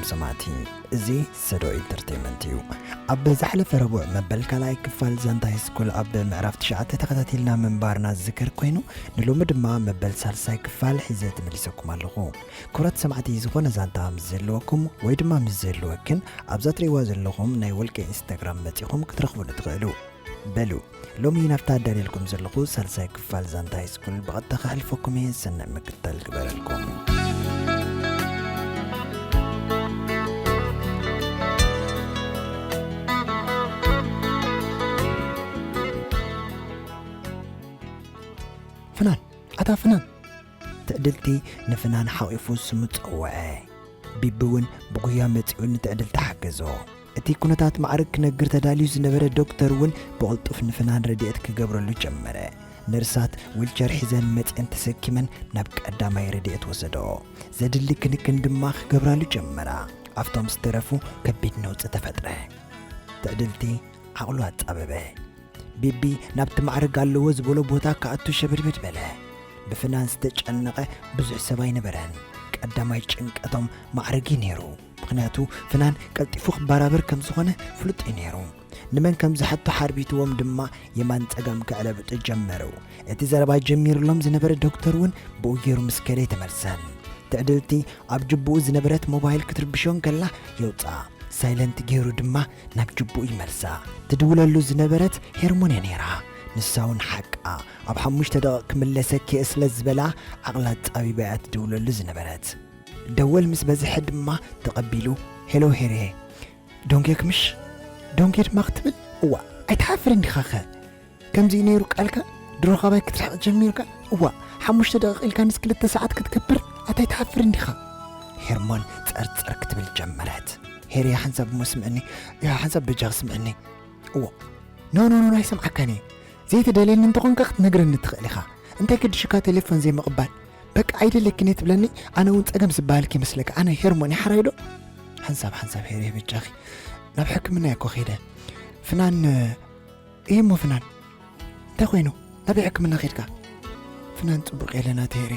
ሰማዕቲ፣ እዚ ሰዶ ኢንተርቴይመንት እዩ። ኣብ ዝሓለፈ ረቡዕ መበል ካልኣይ ክፋል ዛንታ ሃይስኩል ኣብ ምዕራፍ ትሽዓተ ተኸታቲልና ምንባርና ዝዝከር ኮይኑ፣ ንሎሚ ድማ መበል ሳልሳይ ክፋል ሒዘ ተመሊሰኩም ኣለኹ። ክቡራት ሰማዕቲ፣ ዝኾነ ዛንታ ምስ ዘለወኩም ወይ ድማ ምስ ዘለወክን ኣብዛ ትርእይዋ ዘለኹም ናይ ውልቂ ኢንስታግራም መጺኹም ክትረኽቡኒ ትኽእሉ። በሉ፣ ሎሚ ናብታ ኣዳልየልኩም ዘለኹ ሳልሳይ ክፋል ዛንታ ሃይስኩል ብቐጥታ ከሕልፈኩም እየ። ሰናይ ምክትታል ግበረልኩም። ፍናን፣ ኣታ ፍናን! ትዕድልቲ ንፍናን ሓቒፉ ስሙ ጸውዐ። ቢቢ እውን ብጉያ መጺኡ ንትዕድልቲ ሓገዞ። እቲ ኩነታት ማዕርግ ክነግር ተዳልዩ ዝነበረ ዶክተር እውን ብቕልጡፍ ንፍናን ረድኤት ክገብረሉ ጀመረ። ነርሳት ዊልቸር ሒዘን መጺአን ተሰኪመን ናብ ቀዳማይ ረድኤት ወሰዶ። ዘድሊ ክንክን ድማ ክገብራሉ ጀመራ። ኣብቶም ዝተረፉ ከቢድ ነውጺ ተፈጥረ። ትዕድልቲ ዓቕሉ ኣጻበበ። ቢቢ ናብቲ ማዕርግ ኣለዎ ዝበሎ ቦታ ክኣቱ ሸበድበድ በለ። ብፍናን ዝተጨነቐ ብዙሕ ሰብ ኣይነበረን። ቀዳማይ ጭንቀቶም ማዕርግ እዩ ነይሩ። ምኽንያቱ ፍናን ቀልጢፉ ክበራበር ከም ዝኾነ ፍሉጥ እዩ ነይሩ። ንመን ከም ዝሓቱ ሓርቢትዎም ድማ የማን ጸጋም ክዕለብጡ ጀመሩ። እቲ ዘረባ ጀሚሩሎም ዝነበረ ዶክተር እውን ብኡ ገይሩ ምስ ከደ ኣይተመልሰን። ትዕድልቲ ኣብ ጅቡኡ ዝነበረት ሞባይል ክትርብሾ እንከላ የውጽኣ። ሳይለንት ገይሩ ድማ ናብ ጅቡኡ ይመልሳ። ትድውለሉ ዝነበረት ሄርሞን እያ ነይራ። ንሳ እውን ሓቃ ኣብ ሓሙሽተ ደቂቕ ክምለሰኪ እየ ስለ ዝበላ ዓቕላ ኣጻቢባ እያ ትድውለሉ ዝነበረት። ደወል ምስ በዝሐ ድማ ተቐቢሉ፣ "ሄሎ ሄሬ፣ ዶንጌክ ምሽ? ዶንጌ ድማ ክትብል? እዋ፣ ኣይትሓፍርን ዲኻኸ? ከምዚ እዩ ነይሩ ቃልካ? ድሮ ካባይ ክትርሕቕ ጀሚርካ? እዋ፣ ሓሙሽተ ደቂቕ ኢልካንስ ክልተ ሰዓት ክትገብር? ኣታ ኣይትሓፍርን ዲኻ?" ሄርሞን ጸርጸር ክትብል ጀመረት። "ሄሬ፣ ሓንሳብ እሞ ስምዕኒ፣ ያ፣ ሓንሳብ በጃኺ ስምዕኒ። እዎ፣ ኖ፣ ኖ፣ ኖ፣ ኣይሰምዓካን እየ። ዘይትደልየኒ እንተኾንካ ክትነግረኒ ትኽእል ኢኻ። እንታይ ገድሽካ ቴሌፎን ዘይምቕባል? በቃ ኣይደለክን እየ ትብለኒ፣ ኣነ እውን ጸገም ዝበሃል ከይመስለካ። ኣነ ሄርሞን እየ፣ ሓራይ ዶ?" ሓንሳብ፣ ሓንሳብ ሄሬ፣ በጃኺ፣ ናብ ሕክምና እየ እኮ ከይደ። ፍናን፣ እየ እሞ ፍናን፣ እንታይ ኮይኑ? ናበይ ሕክምና ኸድካ? ፍናን፣ ጽቡቕ የለን ኣቲ ሄሬ።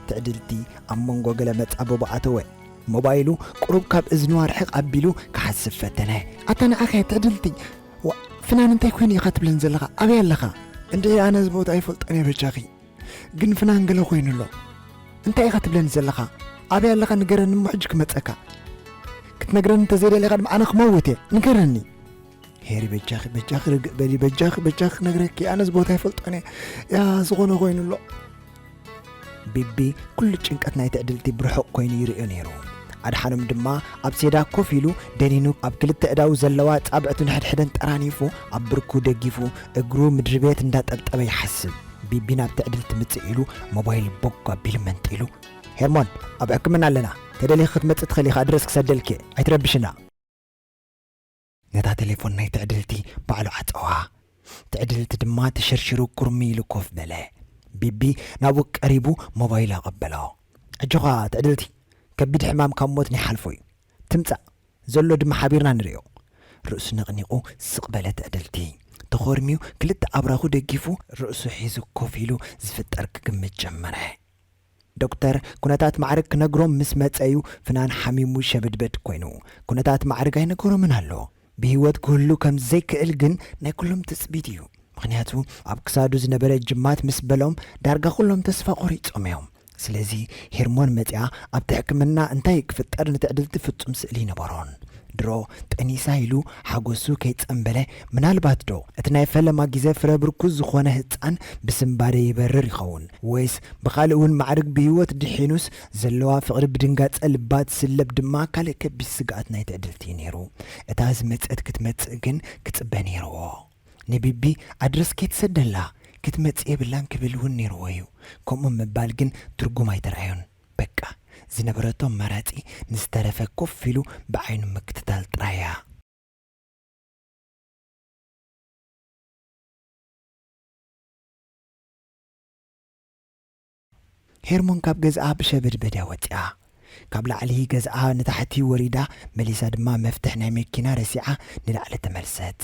ትዕድልቲ ኣብ መንጎ ገለ መጻብቦ ኣተወ። ሞባይሉ ቁሩብ ካብ እዝኑ ኣርሕቕ ኣቢሉ ክሓስብ ፈተነ። ኣታ ንዓኸ ትዕድልቲ፣ ዋ፣ ፍናን እንታይ ኮይኑ ኢኻ ትብለኒ ዘለኻ? ኣበይ ኣለኻ? እንድዒ ኣነ እዚ ቦታ ኣይፈልጦን እየ በጃኺ። ግን ፍናን ገለ ኮይኑ ኣሎ። እንታይ ኢኻ ትብለኒ ዘለኻ? ኣበይ ኣለኻ ንገረኒ እሞ ሕጂ ክመጸካ። ክትነግረኒ እንተዘይደሊኻ ድማ ኣነ ክመውት እየ። ንገረኒ። ሄሪ በጃኺ፣ በጃኺ ርግእ በሊ፣ በጃኺ፣ በጃኺ ክነግረኪ፣ ኣነስ ቦታ ኣይፈልጦን እየ። ያ ዝኾነ ኮይኑ ኣሎ። ቢቢ ኩሉ ጭንቀት ናይ ትዕድልቲ ብርሑቕ ኮይኑ ይርእዮ ነይሩ። ኣድሓኖም ድማ ኣብ ሴዳ ኮፍ ኢሉ ደኒኑ ኣብ ክልተ እዳው ዘለዋ ጻብዕቱ ንሕድሕደን ጠራኒፉ ኣብ ብርኩ ደጊፉ እግሩ ምድሪ ቤት እንዳጠብጠበ ይሓስብ። ቢቢ ናብ ትዕድልቲ ምጽእ ኢሉ ሞባይል ቦግ ኣቢሉ መንጢሉ፣ "ሄርሞን፣ ኣብ ሕክምና ኣለና። ተደሊኺ ክትመጽእ ትኽእሊ ኢኻ፣ ኣድረስ ክሰደልኪ እየ። ኣይትረብሽና።" ነታ ቴሌፎን ናይ ትዕድልቲ ባዕሉ ዓጸዋ። ትዕድልቲ ድማ ተሸርሺሩ ኩርሚ ኢሉ ኮፍ በለ። ቢቢ ናብኡ ቀሪቡ ሞባይል ኣቐበሎ። "ኣጆኻ ትዕድልቲ፣ ከቢድ ሕማም ካብ ሞት ንይሓልፎ እዩ። ትምጻእ፣ ዘሎ ድማ ሓቢርና ንርእዮ።" ርእሱ ነቕኒቑ ስቕ በለ ትዕድልቲ። ተኾርምዩ ክልተ ኣብራኹ ደጊፉ ርእሱ ሒዙ ኮፍ ኢሉ ዝፍጠር ክግምት ጀመረ። ዶክተር ኩነታት ማዕርግ ክነግሮም ምስ መጸ እዩ ፍናን ሓሚሙ ሸበድበድ ኮይኑ። ኩነታት ማዕርግ ኣይነገሮምን ኣሎ። ብህይወት ክህሉ ከም ዘይክእል ግን ናይ ኩሎም ትጽቢት እዩ። ምኽንያቱ ኣብ ክሳዱ ዝነበረ ጅማት ምስ በሎም ዳርጋ ኩሎም ተስፋ ቆሪጾም እዮም። ስለዚ ሄርሞን መጺኣ ኣብቲ ሕክምና እንታይ ክፍጠር ንትዕድልቲ ፍጹም ስእሊ ይነበሮን። ድሮ ጠኒሳ ኢሉ ሓጎሱ ከይጸንበለ፣ ምናልባት ዶ እቲ ናይ ፈለማ ግዜ ፍረ ብርኩ ዝኾነ ህጻን ብስንባደ ይበርር ይኸውን? ወይስ ብኻልእ እውን ማዕርግ ብህይወት ድሒኑስ ዘለዋ ፍቕሪ ብድንጋጸ ልባ ትስለብ ድማ ካልእ ከቢድ ስግኣት ናይ ትዕድልቲ እዩ ነይሩ። እታ ዝመጸት ክትመጽእ ግን ክጽበ ነይርዎ። ንቢቢ ኣድረስ ከይትሰደላ፣ ክትመጽእ የብላን ክብል እውን ነይርዎ እዩ። ከምኡ ምባል ግን ትርጉም ኣይተራእዮን። በቃ፣ ዝነበረቶ ኣማራጺ ንዝተረፈ ኮፍ ኢሉ ብዓይኑ ምክትታል ጥራይ እያ። ሄርሞን ካብ ገዝኣ ብሸበድበድ እያ ወጺኣ። ካብ ላዕሊ ገዝኣ ንታሕቲ ወሪዳ፣ መሊሳ ድማ መፍትሕ ናይ መኪና ረሲዓ ንላዕሊ ተመልሰት።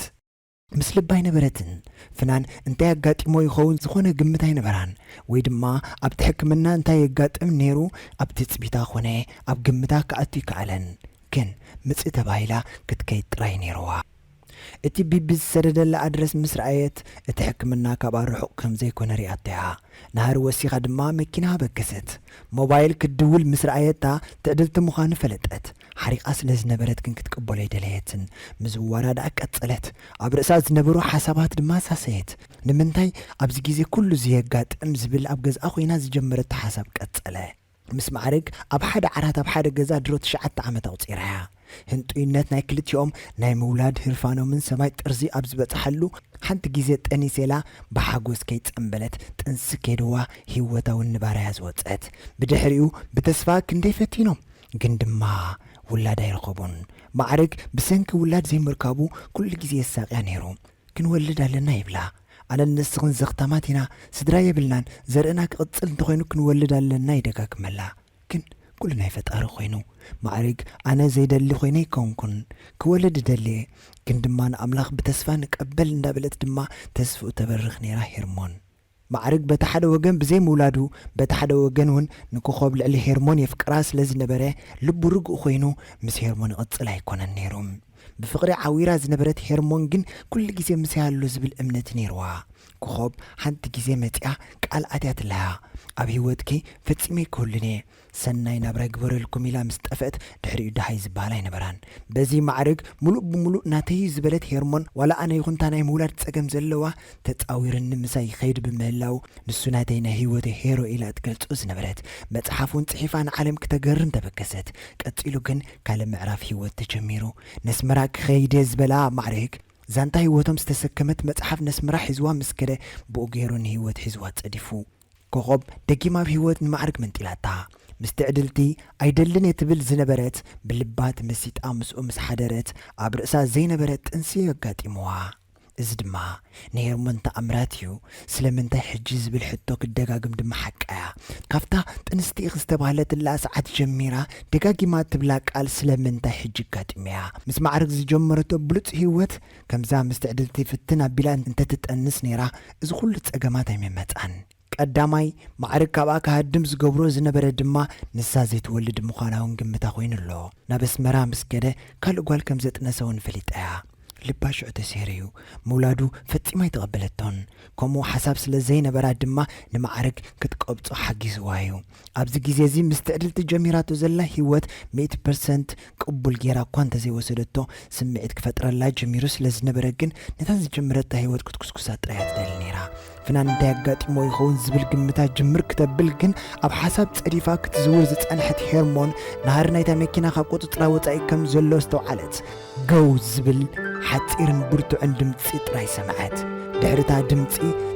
ምስ ልባ ኣይነበረትን። ፍናን እንታይ ኣጋጢሞ ይኸውን ዝኾነ ግምት ኣይነበራን። ወይ ድማ ኣብቲ ሕክምና እንታይ የጋጥም ነይሩ ኣብ ትጽቢታ ኾነ ኣብ ግምታ ክኣቱ ይከኣለን። ግን ምጽእ ተባሂላ ክትከይድ ጥራይ ነይርዋ። እቲ ቢቢ ዝሰደደላ ኣድረስ ምስ ረኣየት፣ እቲ ሕክምና ካብኣ ርሑቕ ከም ዘይኮነ ሪኣቶ እያ። ናህሪ ወሲኻ ድማ መኪና ኣበገሰት። ሞባይል ክትድውል ምስ ረኣየታ፣ ትዕድልቲ ምዃኑ ፈለጠት። ሓሪቓ ስለ ዝነበረት ግን ክትቅበሎ ኣይደለየትን። ምዝውዋራ ደኣ ቀጸለት። ኣብ ርእሳ ዝነበሩ ሓሳባት ድማ ሳሰየት። ንምንታይ ኣብዚ ግዜ ኩሉ እዚ የጋጥም ዝብል ኣብ ገዝኣ ኮይና ዝጀመረቶ ሓሳብ ቀጸለ። ምስ ማዕርግ ኣብ ሓደ ዓራት ኣብ ሓደ ገዛ ድሮ ትሽዓተ ዓመት ኣቑጺራ እያ። ህንጡይነት ናይ ክልቲኦም ናይ ምውላድ ህርፋኖምን ሰማይ ጥርዚ ኣብ ዝበጽሓሉ፣ ሓንቲ ግዜ ጠኒሴላ ብሓጎስ ከይጸምበለት ጥንሲ ከይድዋ ህይወታውን ንባራያ ዝወጸት። ብድሕሪኡ ብተስፋ ክንደይ ፈቲኖም፣ ግን ድማ ውላድ ኣይረኸቡን። ማዕርግ ብሰንኪ ውላድ ዘይምርካቡ ኩሉ ግዜ የሳቕያ ነይሩ። "ክንወልድ ኣለና" ይብላ። ኣነን ንስኽን ዘኽታማት ኢና፣ ስድራ የብልናን፣ ዘርእና ክቕጽል እንተኾይኑ ክንወልድ ኣለና ይደጋግመላ። ግን ኩሉ ናይ ፈጣሪ ኮይኑ፣ ማዕርግ ኣነ ዘይደሊ ኮይነ ኣይኮንኩን፣ ክወልድ እደሊ እየ፣ ግን ድማ ንኣምላኽ ብተስፋ ንቀበል እንዳበለት ድማ ተስፍኡ ተበርኽ ነይራ ሄርሞን። ማዕርግ በቲ ሓደ ወገን ብዘይ ምውላዱ፣ በቲ ሓደ ወገን እውን ንኮኾብ ልዕሊ ሄርሞን የፍቅራ ስለ ዝነበረ፣ ልቡ ርጉእ ኮይኑ ምስ ሄርሞን ይቕጽል ኣይኮነን ነይሩ። ብፍቕሪ ዓዊራ ዝነበረት ሄርሞን ግን ኩሉ ግዜ ምሳይ ኣሎ ዝብል እምነት ነይርዋ። ኮኾብ ሓንቲ ግዜ መጺኣ ቃል ኣትያትላያ፣ "ኣብ ህይወትኪ ፈጺመ ኣይክህሉን እየ፣ ሰናይ ናብራ ይግበረልኩም" ኢላ ምስ ጠፍአት፣ ድሕሪኡ ደሃይ ዝበሃል ኣይነበራን። በዚ ማዕርግ ምሉእ ብምሉእ ናተይ እዩ ዝበለት ሄርሞን፣ ዋላ ኣነ ይኹንታ ናይ ምውላድ ጸገም ዘለዋ፣ ተጻዊርኒ ምሳይ ይኸይድ ብምህላው፣ ንሱ ናተይ ናይ ህይወተይ ሄሮ ኢላ ትገልጾ ዝነበረት መጽሓፍ እውን ጽሒፋ ንዓለም ክተገርም ተበገሰት። ቀጺሉ ግን ካልእ ምዕራፍ ህይወት ተጀሚሩ። ነስመራ ክኸይድ እየ ዝበላ ማዕርግ፣ ዛንታ ህይወቶም ዝተሰከመት መጽሓፍ ነስመራ ሒዝዋ ምስ ከደ፣ ብኡ ገይሩ ንህይወት ሒዝዋ ጸዲፉ። ኮኾብ ደጊም ኣብ ህይወት ንማዕርግ መንጢላታ። ምስ ትዕድልቲ ኣይደልን እየ ትብል ዝነበረት፣ ብልባ ተመሲጣ ምስኡ ምስ ሓደረት፣ ኣብ ርእሳ ዘይነበረ ጥንሲ ኣጋጢምዋ። እዚ ድማ ንሄርሞን ተኣምራት እዩ። ስለምንታይ ሕጂ ዝብል ሕቶ ክደጋግም ድማ ሓቃ እያ። ካብታ ጥንስቲ ኢኺ ዝተባህለትላ ሰዓት ጀሚራ ደጋጊማ ትብላ ቃል ስለምንታይ ሕጂ ኣጋጢሙያ። ምስ ማዕርግ ዝጀመረቶ ብሉጽ ህይወት ከምዛ ምስ ትዕድልቲ ፍትን ኣቢላ እንተትጠንስ ነይራ፣ እዚ ኩሉ ጸገማት ኣይምመጻን። ቀዳማይ፣ ማዕርግ ካብኣ ክሃድም ዝገብሮ ዝነበረ ድማ ንሳ ዘይትወልድ ምዃና እውን ግምታ ኮይኑ ኣሎ። ናብ ኣስመራ ምስ ከደ ካልእ ጓል ከም ዘጥነሰ እውን ፈሊጣ እያ። ልባ ሽዑ ተሰይሩ እዩ። ምውላዱ ፈጺማ ኣይተቐበለቶን። ከምኡ ሓሳብ ስለ ዘይነበራ ድማ ንማዕርግ ክትቀብጾ ሓጊዝዋ እዩ። ኣብዚ ግዜ እዚ ምስ ትዕድልቲ ጀሚራቶ ዘላ ህይወት ሚእቲ ፐርሰንት ቅቡል ጌራ እኳ እንተዘይወሰደቶ፣ ስምዒት ክፈጥረላ ጀሚሩ ስለ ዝነበረ ግን ነታ ዝጀመረታ ህይወት ክትኩስኩሳ ጥራይ እያ ትደሊ ነይራ። ፍናን እንታይ ኣጋጢሞ ይኸውን ዝብል ግምታ ጅምር ክተብል ግን ኣብ ሓሳብ ጸዲፋ ክትዝውር ዝጸንሐት ሄርሞን፣ ናህሪ ናይታ መኪና ካብ ቁጽጽራ ወጻኢ ከም ዘሎ ኣስተውዓለት። ገው ዝብል ሓጺርን ብርቱዕን ድምጺ ጥራይ ሰምዐት። ድሕሪታ ድምጺ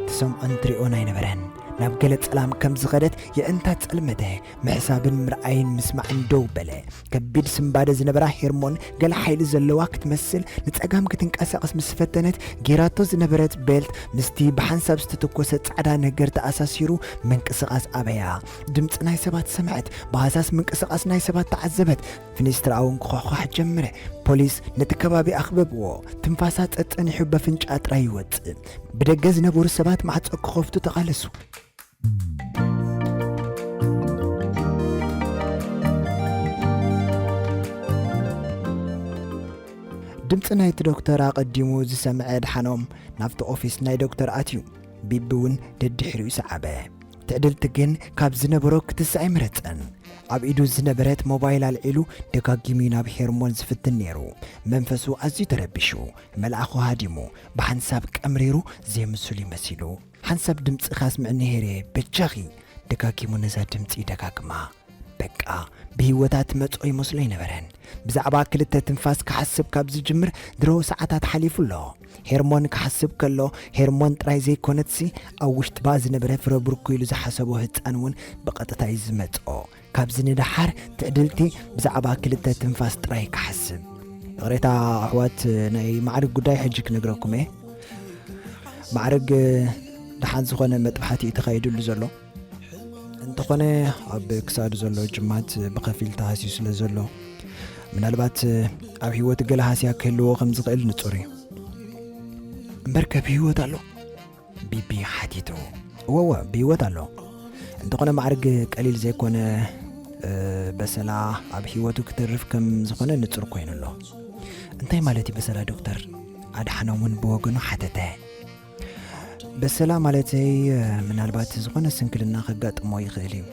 ትሰምዖን ትሪኦን ኣይነበረን። ናብ ገለ ጸላም ከም ዝኸደት የእንታ ጸልመተ። ምሕሳብን ምርኣይን ምስማዕን ደው በለ። ከቢድ ስንባደ ዝነበራ ሄርሞን ገለ ሓይሊ ዘለዋ ክትመስል ንጸጋም ክትንቀሳቐስ ምስ ፈተነት፣ ጌራቶ ዝነበረት ቤልት ምስቲ ብሓንሳብ ዝተተኮሰ ጻዕዳ ነገር ተኣሳሲሩ ምንቅስቓስ ኣበያ። ድምጺ ናይ ሰባት ሰምዐት፣ ብሃሳስ ምንቅስቓስ ናይ ሰባት ተዓዘበት። ፊኒስትራ እውን ክዃዃሕ ጀመረ። ፖሊስ ነቲ ከባቢ ኣኽበብዎ። ትንፋሳ ጸጸኒሑ በፍንጫ ጥራይ ይወጽእ። ብደገ ዝነበሩ ሰባት ማዕጾ ክኸፍቱ ተቓለሱ። ድምጺ ናይቲ ዶክተር ኣቐዲሙ ዝሰምዐ ኣድሓኖም ናብቲ ኦፊስ ናይ ዶክተር ኣትዩ። ቢቢ እውን ደድሕሪኡ ሰዓበ። ትዕድልቲ ግን ካብ ዝነበሮ ክትስእ ኣይመረጸን። ኣብ ኢዱ ዝነበረት ሞባይል ኣልዒሉ ደጋጊሙ ናብ ሄርሞን ዝፍትን ነይሩ። መንፈሱ ኣዝዩ ተረቢሹ። መልኣኹ ሃዲሙ፣ ብሓንሳብ ቀምሪሩ፣ ዘይምሱል እዩ መሲሉ። "ሓንሳብ ድምጺ ካስምዕኒ ሄሬ፣ በጃኺ!" ደጋጊሙ ነዛ ድምጺ ይደጋግማ። በቃ፣ ብህይወታ ትመጽኦ ይመስሎ ኣይነበረን። ብዛዕባ ክልተ ትንፋስ ክሓስብ ካብ ዝጅምር ድሮ ሰዓታት ሓሊፉ ኣሎ። ሄርሞን ክሓስብ ከሎ፣ ሄርሞን ጥራይ ዘይኮነትሲ፣ ኣብ ውሽጢ ባ ዝነበረ ፍረ ብርኩ ኢሉ ዝሓሰቦ ህጻን እውን ብቐጥታ እዩ ዝመጽኦ። ካብዚ ንደሓር ትዕድልቲ ብዛዕባ ክልተ ትንፋስ ጥራይ ክሓስብ። ይቕሬታ ኣሕዋት፣ ናይ ማዕርግ ጉዳይ ሕጂ ክነግረኩም እየ። ማዕርግ ደሓን ዝኾነ መጥባሕቲ እዩ ተኻይዱሉ ዘሎ። እንተኾነ ኣብ ክሳዱ ዘሎ ጅማት ብኸፊል ተሃስዩ ስለ ዘሎ፣ ምናልባት ኣብ ህይወት ገለ ሃስያ ክህልዎ ከም ዝኽእል ንጹር እዩ። እምበርከ ብህይወት ኣሎ? ቢቢ ሓቲቱ። እወ፣ እወ፣ ብህይወት ኣሎ። እንተኾነ ማዕርግ ቀሊል ዘይኮነ በሰላ ኣብ ህይወቱ ክትርፍ ከም ዝኾነ ንጹር ኮይኑ ኣሎ። እንታይ ማለት እዩ በሰላ ዶክተር? ኣድሓኖም እውን ብወገኑ ሓተተ። በሰላ ማለተይ ምናልባት ዝኾነ ስንክልና ከጋጥሞ ይኽእል እዩ።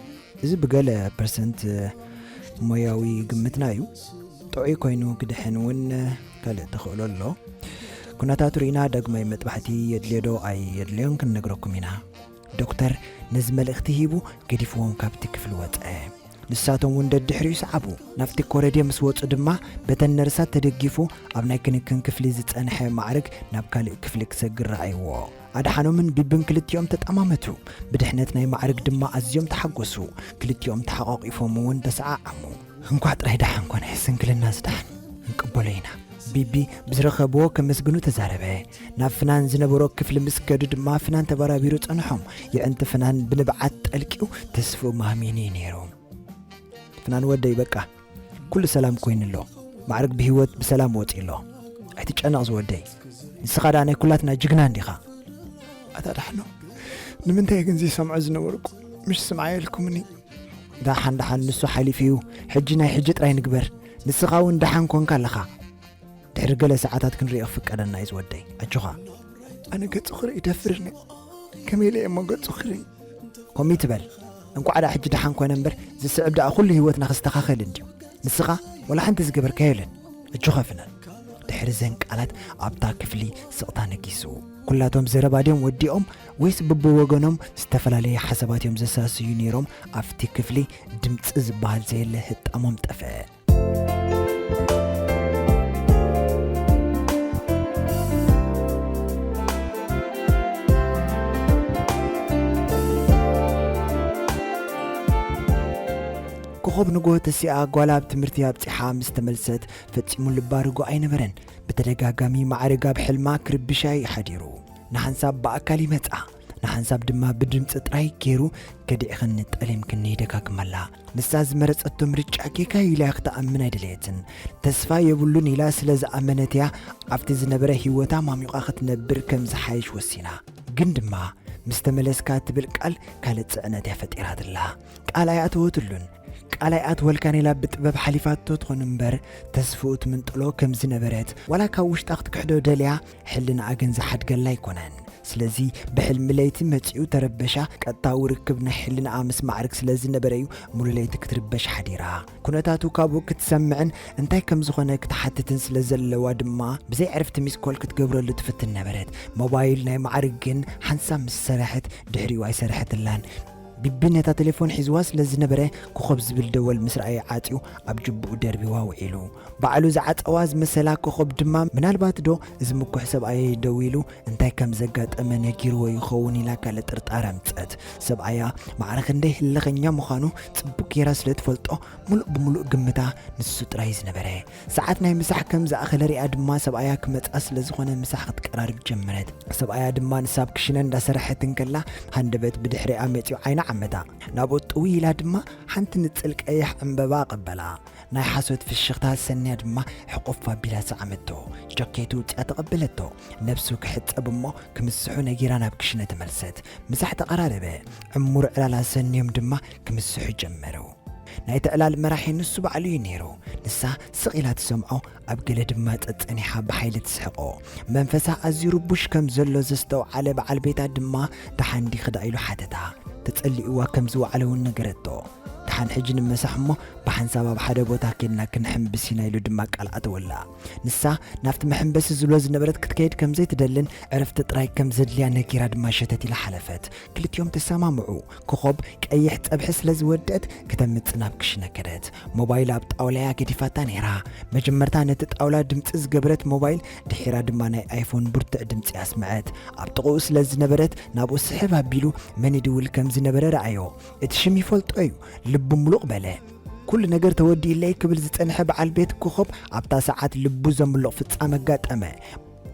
እዚ ብገለ ፐርሰንት ሞያዊ ግምትና እዩ። ጥዑይ ኮይኑ ክድሕን እውን ካልእ ተኽእሎ ኣሎ። ኩነታቱ ርኢና ዳግማይ መጥባሕቲ የድልዮ ዶ ኣየድልዮን ክንነግረኩም ኢና። ዶክተር ነዚ መልእኽቲ ሂቡ ገዲፍዎም ካብቲ ክፍሊ ወጸ። ንሳቶም እውን ደድሕሪኡ ሰዓቡ። ናብቲ ኮረድዮ ምስ ወጹ ድማ በተን ነርሳት ተደጊፉ ኣብ ናይ ክንክን ክፍሊ ዝጸንሐ ማዕርግ ናብ ካልእ ክፍሊ ክሰግር ረኣይዎ። ኣድሓኖምን ቢብን ክልቲኦም ተጠማመቱ። ብድሕነት ናይ ማዕርግ ድማ ኣዝዮም ተሓጎሱ። ክልቲኦም ተሓቋቒፎም እውን ተሰዓዓሙ። እንኳዕ ጥራይ ደሓን ኮነ፣ ስንክልና ዝደሓን እንቅበሎ ኢና። ቢቢ ብዝረኸብዎ ከመስግኑ ተዛረበ። ናብ ፍናን ዝነበሮ ክፍሊ ምስ ከዱ ድማ ፍናን ተበራቢሩ ጸንሖም። የዕንቲ ፍናን ብንብዓት ጠልቂው ተስፍኡ ማህሚኑ እዩ ነይሩ። ፍናን ወደይ በቃ ኩሉ ሰላም ኮይኑ ኣሎ። ማዕርግ ብህይወት ብሰላም ወፂኡ ኣሎ። ኣይትጨነቕ ዝወደይ። ንስኻ ደኣ ናይ ኩላትና ጅግና እንዲኻ። ኣታ ዳሕኖ ንምንታይ ግን ዘይሰምዖ ዝነበርኩ? ምሽ ስምዓ ኢልኩምኒ። ደሓን ደሓን ንሱ ሓሊፉ እዩ። ሕጂ ናይ ሕጂ ጥራይ ንግበር። ንስኻ እውን ደሓን ኮንካ ኣለኻ። ድሕሪ ገለ ሰዓታት ክንሪኦ ክፍቀደና እዩ ዝወደይ። ኣጆኻ። ኣነ ገጹ ክርኢ ይደፍርኒ። ከመይ ኢለ እየ እሞ ገጹ ክርኢ? ከምኡ ትበል። እንቋዕ ደኣ ሕጂ ደሓን ኮነ እምበር ዝስዕብ ደኣ ኩሉ ህይወትና ክስተኻኸል እንድዩ። ንስኻ ወላ ሓንቲ ዝገበርካዮ የለን። ኣጆኻ ፍናን። ድሕሪ ዘን ቃላት ኣብታ ክፍሊ ስቕታ ነጊሱ። ኩላቶም ዘረባ ድዮም ወዲኦም ወይስ በብወገኖም ዝተፈላለየ ሓሳባት እዮም ዘሳስዩ ነይሮም? ኣብቲ ክፍሊ ድምጺ ዝበሃል ዘየለ ህጣሞም ጠፍአ። ኮኾብ ንግሆ ተሲኣ ጓላ ኣብ ትምህርቲ ኣብጺሓ ምስ ተመልሰት ፈጺሙ ልባ ርጉእ ኣይነበረን። ብተደጋጋሚ ማዕርግ ኣብ ሕልማ ክርብሻ እዩ ሓዲሩ። ንሓንሳብ ብኣካል ይመጻ፣ ንሓንሳብ ድማ ብድምጺ ጥራይ ገይሩ ከዲዕኽኒ ጠሊምክኒ ይደጋግመላ። ንሳ ዝመረጸቶ ምርጫ ጌጋ ኢላ ክትኣምን ኣይደለየትን። ተስፋ የብሉን ኢላ ስለ ዝኣመነት እያ ኣብቲ ዝነበረ ህይወታ ማሚቋ ክትነብር ከም ዝሓይሽ ወሲና። ግን ድማ ምስ ተመለስካ ትብል ቃል ካልእ ጽዕነት እያ ፈጢራትላ። ቃል ኣይኣተወትሉን። ቃል ኣይኣተወልካን ኢላ ብጥበብ ሓሊፋቶ ትኾን እምበር ተስፍኡ ትምንጥሎ ከም ዝነበረት ዋላ ካብ ውሽጣ ክትክሕዶ ደልያ ሕልናኣ ግን ዝሓድገላ ኣይኮነን። ስለዚ ብሕልሚ ለይቲ መጺኡ ተረበሻ። ቀጥታዊ ርክብ ናይ ሕልናኣ ምስ ማዕርግ ስለ ዝነበረ እዩ ሙሉ ለይቲ ክትርበሽ ሓዲራ። ኩነታቱ ካብኡ ክትሰምዕን እንታይ ከም ዝኾነ ክትሓትትን ስለ ዘለዋ ድማ ብዘይ ዕርፍቲ ሚስኮል ክትገብረሉ ትፍትን ነበረት። ሞባይል ናይ ማዕርግ ግን ሓንሳብ ምስ ሰረሐት ድሕሪኡ ኣይሰረሐትላን። ቢቢ ነታ ቴሌፎን ሒዝዋ ስለ ዝነበረ ኮኾብ ዝብል ደወል ምስ ረኣየ ዓጽዩ ኣብ ጅብኡ ደርቢዋ ውዒሉ። ባዕሉ ዝዓጸዋ ዝመሰላ ኮኾብ ድማ ምናልባት ዶ እዚ ምኩሕ ሰብኣየይ ደዊሉ እንታይ ከም ዘጋጠመ ነጊርዎ ይኸውን ኢላ ካልእ ጥርጣረ ኣምጸት። ሰብኣያ ማዕረ ክንደይ ህልኸኛ ምዃኑ ጽቡቕ ጌራ ስለ ትፈልጦ ምሉእ ብምሉእ ግምታ ንሱ ጥራይ ዝነበረ። ሰዓት ናይ ምሳሕ ከም ዝኣኸለ ሪኣ ድማ ሰብኣያ ክመጻ ስለ ዝኾነ ምሳሕ ክትቀራርብ ጀመረት። ሰብኣያ ድማ ንሳ ኣብ ክሽነ እንዳሰረሐት እንከላ ሃንደበት ብድሕሪኣ መጺኡ ዓይና ዓመታ። ናብኡ ጥውይ ኢላ ድማ ሓንቲ ንጽል ቀይሕ ዕምበባ ኣቐበላ። ናይ ሓሶት ፍሽኽታ ሰንያ ድማ ሕቑፍ ኣቢላ ሰዓመቶ። ጃኬቱ ውጽኣ ተቐበለቶ። ነብሱ ክሕጸብ እሞ ክምስሑ ነጊራ ናብ ክሽነ ተመልሰት። ምሳሕ ተቐራረበ። ዕሙር ዕላላ ሰንዮም ድማ ክምስሑ ጀመሩ። ናይቲ ዕላል መራሒ ንሱ ባዕሉ እዩ ነይሩ። ንሳ ስቕ ኢላ ትሰምዖ፣ ኣብ ገለ ድማ ጸጸኒሓ ብሓይሊ ትስሕቖ። መንፈሳ ኣዝዩ ርቡሽ ከም ዘሎ ዘስተውዓለ በዓል ቤታ ድማ ደሓን ዲኺ ደኣ ኢሉ ሓተታ። ተጸሊእዋ ከም ዝወዓለ እውን ነገረቶ። ደሓን ሕጂ ንምሳሕ እሞ ብሓንሳብ ኣብ ሓደ ቦታ ኬድና ክንሕምብስ ኢና ኢሉ ድማ ቃል ኣተወላ። ንሳ ናብቲ መሐንበሲ ዝብሎ ዝነበረት ክትከይድ ከም ዘይትደልን ዕረፍቲ ጥራይ ከም ዘድልያ ነጊራ ድማ ሸተት ኢላ ሓለፈት። ክልቲኦም ተሰማምዑ። ኮኾብ ቀይሕ ጸብሒ ስለ ዝወደት ክተምጽእ ናብ ክሽነ ከደት። ሞባይል ኣብ ጣውላ'ያ ገዲፋታ ነይራ። መጀመርታ ነቲ ጣውላ ድምጺ ዝገበረት ሞባይል ድሒራ ድማ ናይ ኣይፎን ብርቱዕ ድምጺ ኣስምዐት። ኣብ ጥቕኡ ስለ ዝነበረት ናብኡ ስሕብ ኣቢሉ መን ይድውል ከም ዝነበረ ረኣዮ። እቲ ሽም ይፈልጦ እዩ። ልቡ ምሉቕ በለ። ኩሉ ነገር ተወዲኡለይ ክብል ዝጸንሐ በዓል ቤት ኮኾብ ኣብታ ሰዓት ልቡ ዘምልቕ ፍጻመ ኣጋጠመ።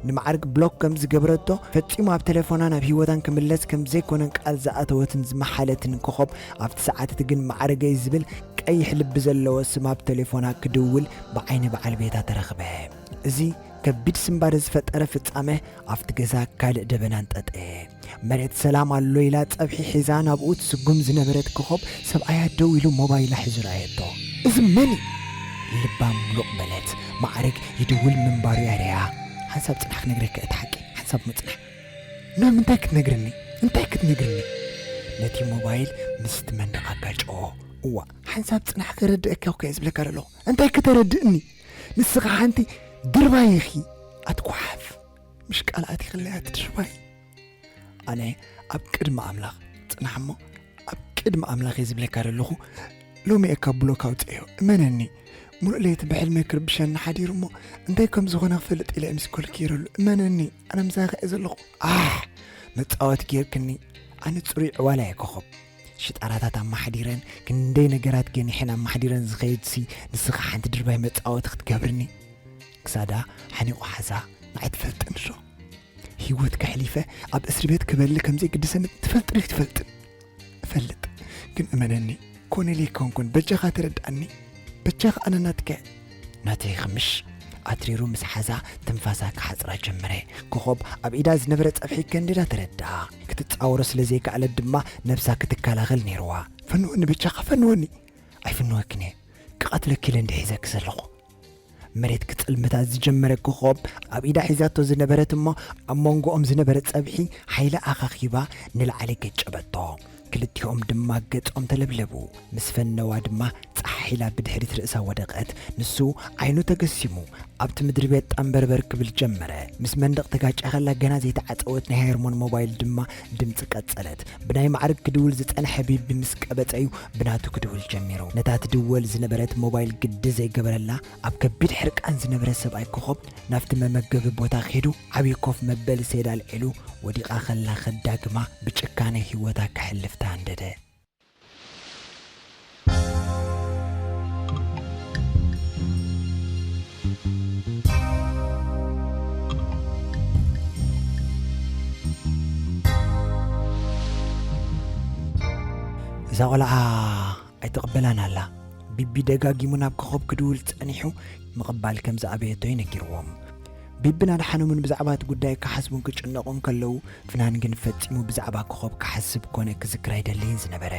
ንማዕርግ ብሎክ ከም ዝገበረቶ ፈጺሙ ኣብ ቴሌፎና ናብ ህይወታን ክምለስ ከም ዘይኮነን ቃል ዝኣተወትን ዝመሓለትን ኮኾብ ኣብቲ ሰዓት እቲ ግን ማዕርገይ ዝብል ቀይሕ ልቢ ዘለዎ ስም ኣብ ቴሌፎና ክድውል ብዓይኒ በዓል ቤታ ተረኽበ። እዚ ከቢድ ስንባደ ዝፈጠረ ፍጻመ ኣብቲ ገዛ ካልእ ደበና ኣንጠጠየ። መሬት ሰላም ኣሎ ኢላ ጸብሒ ሒዛ ናብኡ ትስጉም ዝነበረት ኮኾብ፣ ሰብኣያ ደው ኢሉ ሞባይላ ሒዙ ረኣየቶ። "እዚ መን እዩ?" ልባ ምሉቕ በለት። ማዕርግ ይድውል ምንባሩ የርእያ። "ሓንሳብ ጽናሕ ክነግረካ እቲ ሓቂ፣ ሓንሳብ ምጽናሕ። ኖም፣ እንታይ ክትነግርኒ? እንታይ ክትነግርኒ?" ነቲ ሞባይል ምስቲ መንደቕ ኣጋጨዎ። "እዋ፣ ሓንሳብ ጽናሕ፣ ከረድአካ እኮ እየ ዝብለካ ዘለኹ። እንታይ ከተረድእኒ? ንስኻ ሓንቲ ድርባይ ኢኺ፣ ኣትኳሓፍ። ምሽ ቃል ኣቲኽለይ ኣቲ ድርባይ?" ኣነ ኣብ ቅድሚ ኣምላኽ፣ ጽናሕ እሞ፣ ኣብ ቅድሚ ኣምላኽ እየ ዝብለካ ዘለኹ፣ ሎሚ እየ ካብ ብሎክ ኣውፅኤዮ። እመነኒ፣ ሙሉእ ለይቲ ብሕልመይ ክርብሸኒ ሓዲሩ እሞ፣ እንታይ ከም ዝኾነ ክፈልጥ ኢለ እየ ሚስኮል ገይረሉ። እመነኒ፣ ኣነ ምሳኻ እየ ዘለኹ። ኣሕ፣ መጻወቲ ጌርክኒ። ኣነ ጽሩይ ዕዋላ እየ ኮኾብ። ሽጣራታት ኣማሓዲረን፣ ክንደይ ነገራት ገኒሐን ኣማሓዲረን ዝኸይድሲ፣ ንስኻ ሓንቲ ድርባይ መጻወቲ ክትገብርኒ? ክሳዳ ሓኒቑ ሓዛ። ንዓይ ትፈልጥኒ ዶ? ህይወት ከሕሊፈ ኣብ እስሪ ቤት ክበሊ ከም ዘይግድሰኒ ትፈልጥ ዶ ኣይትፈልጥን? እፈልጥ። ግን እመነኒ፣ ኮነ ኢለ ኣይኮንኩን፣ በጃኻ ተረድኣኒ። በጃኻ ኣነ ናትከ። ናተይ ክምሽ ኣትሪሩ ምስ ሓዛ ትንፋሳ ክሓጽራ ጀመረ። ኮኾብ ኣብ ኢዳ ዝነበረ ጸብሒ ከንድዳ ተረድኣ። ክትጻወሮ ስለ ዘይከኣለት ድማ ነብሳ ክትከላኸል ነይርዋ። ፈንወኒ በጃኻ፣ ፈንወኒ። ኣይፍንወክን እየ። ክቐትለኪ ኢለ እንድየ ሒዘኪ ዘለኹ። መሬት ክጽልምታ ዝጀመረ ኮኾብ ኣብ ኢዳ ሒዛቶ ዝነበረት እሞ ኣብ መንጎኦም ዝነበረ ጸብሒ ሓይላ ኣኻኺባ ንላዕሊ ገጨበቶ። ክልቲኦም ድማ ገጾም ተለብለቡ። ምስ ፈነዋ ድማ ጻሕ ኢላ ብድሕሪት ርእሳ ወደቐት። ንሱ ዓይኑ ተገሲሙ ኣብቲ ምድሪ ቤት ጣምበርበር ክብል ጀመረ። ምስ መንደቕ ተጋጭያ ከላ ገና ዘይተዓጸወት ናይ ሄርሞን ሞባይል ድማ ድምጺ ቀጸለት። ብናይ ማዕርግ ክድውል ዝጸንሐ ቢቢ ምስ ቀበጸ እዩ ብናቱ ክድውል ጀሚሩ። ነታ ትድወል ዝነበረት ሞባይል ግዲ ዘይገበረላ፣ ኣብ ከቢድ ሕርቃን ዝነበረ ሰብኣይ ኮኾብ ናብቲ መመገቢ ቦታ ከይዱ ዓብዪ ኮፍ መበሊ ሰይዳ ኣልዒሉ፣ ወዲቓ ከላ ከዳግማ ብጭካነ ህይወታ ከሕልፍ ተሃንደደ። እዛ ቆልዓ ኣይትቕበላን ኣላ። ቢቢ ደጋጊሙ ናብ ኮኾብ ክድውል ጸኒሑ፣ ምቕባል ከም ዝኣበየቶ እዩ ነጊርዎም። ቢብን ኣድሓኖምን ብዛዕባ እቲ ጉዳይ ክሓስቡን ክጭነቑን ከለዉ፣ ፍናን ግን ፈጺሙ ብዛዕባ ኮኾብ ክሓስብ ኮነ ክዝክር ኣይደልይን ዝነበረ።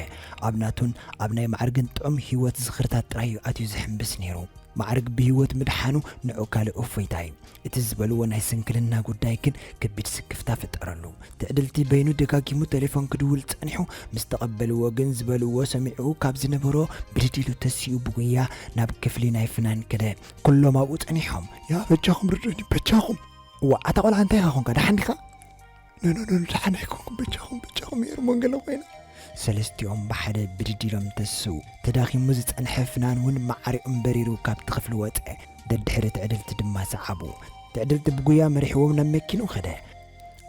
ኣብ ናቱን ኣብ ናይ ማዕርግን ጥዑም ህይወት ዝኽርታት ጥራይ እዩ ኣትዩ ዝሕምብስ ነይሩ። ማዕርግ ብህይወት ምድሓኑ ንዑ ካልእ እፎይታ እዩ። እቲ ዝበልዎ ናይ ስንክልና ጉዳይ ግን ከቢድ ስክፍታ ፈጠረሉ። ትዕድልቲ በይኑ ደጋጊሙ ቴሌፎን ክድውል ጸኒሑ፣ ምስ ተቐበልዎ ግን ዝበልዎ ሰሚዑ ካብ ዝነበሮ ብድድ ኢሉ ተሲኡ ብጉያ ናብ ክፍሊ ናይ ፍናን ከደ። ኩሎም ኣብኡ ጸኒሖም። "ያ በጃኹም ርድኡኒ፣ በጃኹም!" "እዋ፣ ኣታ ቆልዓ እንታይ ኢኻ ኾንካ? ደሓን ዲኻ?" "ኖ፣ ኖ፣ ኖ፣ ደሓን ኣይኮንኩ፣ በጃኹም፣ በጃኹም፣ ሄርሞን ገለ ኮይና።" ሰለስቲኦም ብሓደ ብድድ ኢሎም ተስኡ። ተዳኺሙ ዝጸንሐ ፍናን እውን ማዕሪኡን በሪሩ ካብቲ ክፍሊ ወጸ። ደድሕሪ ትዕድልቲ ድማ ሰዓቡ። ትዕድልቲ ብጉያ መሪሕዎም ናብ መኪንኡ ከደ።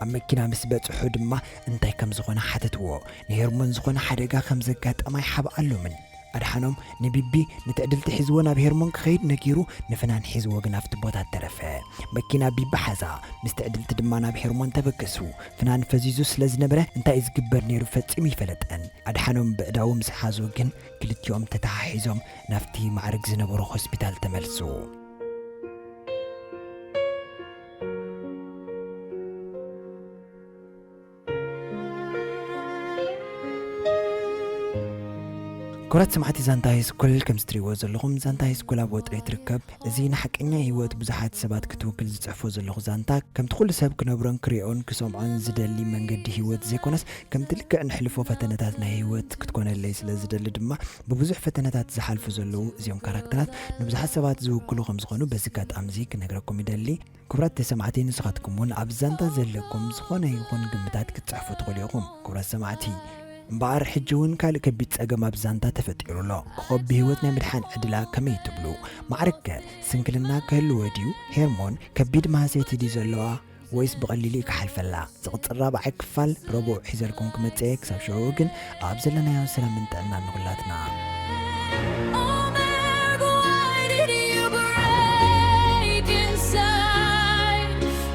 ኣብ መኪና ምስ በጽሑ ድማ እንታይ ከም ዝኾነ ሓተትዎ። ንሄርሞን ዝኾነ ሓደጋ ከም ዘጋጠማ ኣይሓብኣሎምን። ኣድሓኖም ንቢቢ ንትዕድልቲ ሒዝዎ ናብ ሄርሞን ክኸይድ ነጊሩ፣ ንፍናን ሒዝዎ ግን ኣብቲ ቦታ ተረፈ። መኪና ቢቢ ሓዛ፣ ምስ ትዕድልቲ ድማ ናብ ሄርሞን ተበገሱ። ፍናን ፈዚዙ ስለ ዝነበረ እንታይ እዩ ዝግበር ነይሩ ፈጺሙ ይፈለጠን። ኣድሓኖም ብእዳዉ ምስ ሓዙ ግን ክልቲኦም ተተሓሒዞም ናብቲ ማዕርግ ዝነበሮ ሆስፒታል ተመልሱ። ክቡራት ሰማዕቲ ዛንታ ሃይስኩል፣ ከም ዝትሪእዎ ዘለኹም ዛንታ ሃይስኩል ኣብ ወጥሪ ትርከብ። እዚ ንሓቀኛ ህይወት ብዙሓት ሰባት ክትውክል ዝጽሕፎ ዘለኹ ዛንታ፣ ከምቲ ኩሉ ሰብ ክነብሮን ክሪኦን ክሰምዖን ዝደሊ መንገዲ ህይወት ዘይኮነስ፣ ከምቲ ልክዕ ንሕልፎ ፈተነታት ናይ ህይወት ክትኮነለይ ስለ ዝደሊ ድማ፣ ብብዙሕ ፈተነታት ዝሓልፉ ዘለዉ እዚኦም ካራክተራት ንብዙሓት ሰባት ዝውክሉ ከም ዝኾኑ በዚ ኣጋጣሚ እዚ ክነግረኩም ይደሊ። ክቡራት ተሰማዕቲ፣ ንስኻትኩም እውን ኣብ ዛንታ ዘለኩም ዝኾነ ይኹን ግምታት ክትጽሕፉ ትኽእሉ ኢኹም። ክቡራት ሰማዕቲ፣ እምበኣር ሕጂ እውን ካልእ ከቢድ ጸገም ኣብ ዛንታ ተፈጢሩ ኣሎ። ኮኾብ ብህይወት ናይ ምድሓን ዕድላ ከመይ ትብሉ? ማዕርግከ ስንክልና ክህልዎ ድዩ? ሄርሞን ከቢድ ማህሰይቲ ድዩ ዘለዋ? ወይስ ብቐሊሉ እዩ ክሓልፈላ? ዝቕጽል ራብዓይ ክፋል ረቡዕ ሒዘልኩም ክመጽእ እየ። ክሳብ ሽዑ ግን ኣብ ዘለናዮ ሰላምን ጥዕናን ንኹላትና። Oh, Merv, why did you break inside?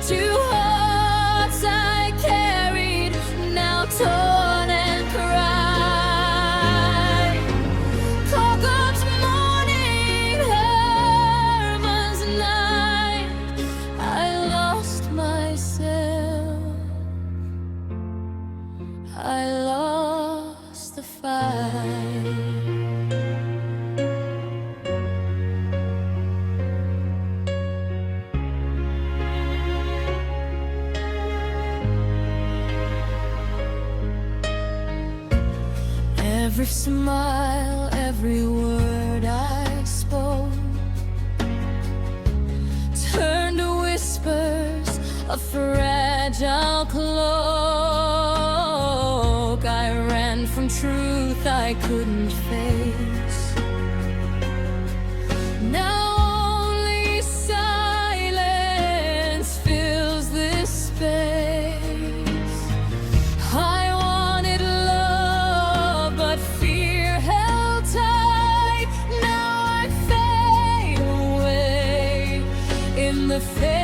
Two hearts I carried, now torn and cry. Cockroach morning, Herman's night. Every smile, every word I spoke turned to whispers, a fragile cloak. I ran from truth I couldn't face. Now only silence fills this space. I wanted love, but fear held tight. Now I fade away in the face.